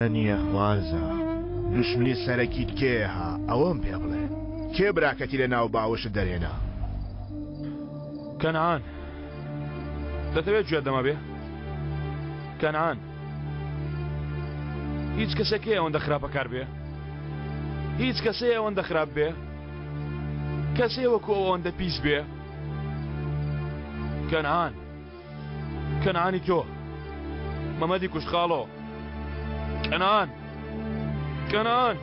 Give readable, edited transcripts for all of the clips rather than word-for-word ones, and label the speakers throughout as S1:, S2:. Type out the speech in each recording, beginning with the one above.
S1: نیە خوارزا دوشمنی سەرەکیت کێیە ها ئەوەم پێ بڵێ کێ براکەتی لە ناو باوەشت دەرهێنا؟
S2: کەنعان دەتەوێت گوێت لەمە بێ؟ کەنعان هیچ کەسێک هەیە ئەوەندە خراپەکار بێ؟ هیچ کەسێ ئەوەندە خراپ بێ؟ کەسێ وەکو ئەو ئەوەندە پیس بێ؟ کەنعان کەنعانی تۆ مەمەدی کوشت خاڵۆ کەنعان کەنعان.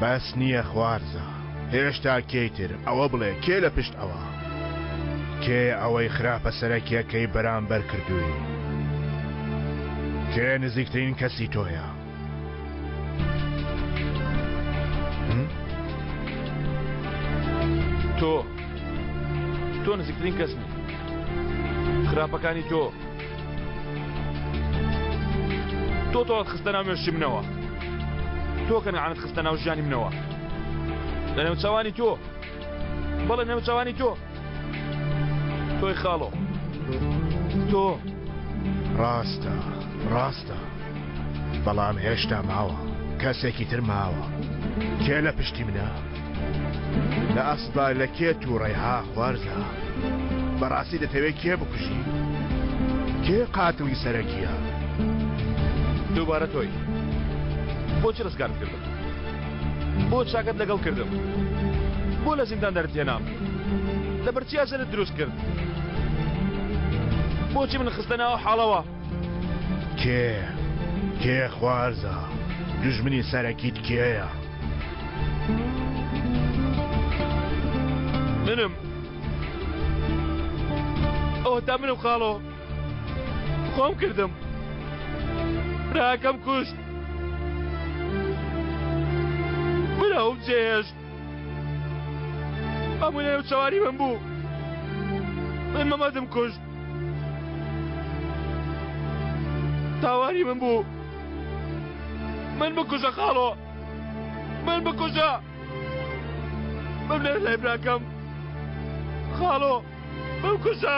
S1: بەس نییە خوارزا هێشتا کێی تر ئەوە بڵێ کێ لە پشت ئەوە کێ ئەوەی خراپە سەرەکیەکەی بەرامبەر کردووی کێ نزیکترین کەسی تۆیە؟
S2: تۆ تۆ نزیکترین کەسمی خراپەکانی تۆ تۆ تۆت خستە ناو مێشکی منەوە تۆ کە نەعانت خستە ناو ژیانی منەوە لە نێوچەوانی تۆ بەڵێ نێوچەوانی تۆ تۆی خاڵۆ تۆ
S1: ڕاستە ڕاستە بەڵام هێشتا ماوە کەسێکی تر ماوە کێ لە پشتی منە لە ئەسڵدا لە کێ تووڕەی ها خوارزا بەڕاستی دەتەوێت کێ بکوژی کێ قاتڵی سەرەکیە
S2: دووبارە تۆی بۆچی ڕزگارت کردم بۆ چاکەت لەگەڵ کردم بۆ لە زیندان دەرتهێنام لەبەر چی ئەزەرت دروست کرد بۆچی من خستە ناو حاڵەوە
S1: کێ کێ خوارزا دوژمنی سەرەکیت کێیە
S2: منم ئەوە تا منم خاڵۆ خۆم کردم براکەم کوشت براوم جێهێشت هەموو لەنێو چاوانی من بوو من مەمەدم کوشت تاوانی من بوو من بکوژە خاڵۆ من بکوژە بمنێرە لای براکەم خاڵۆ بمکوژە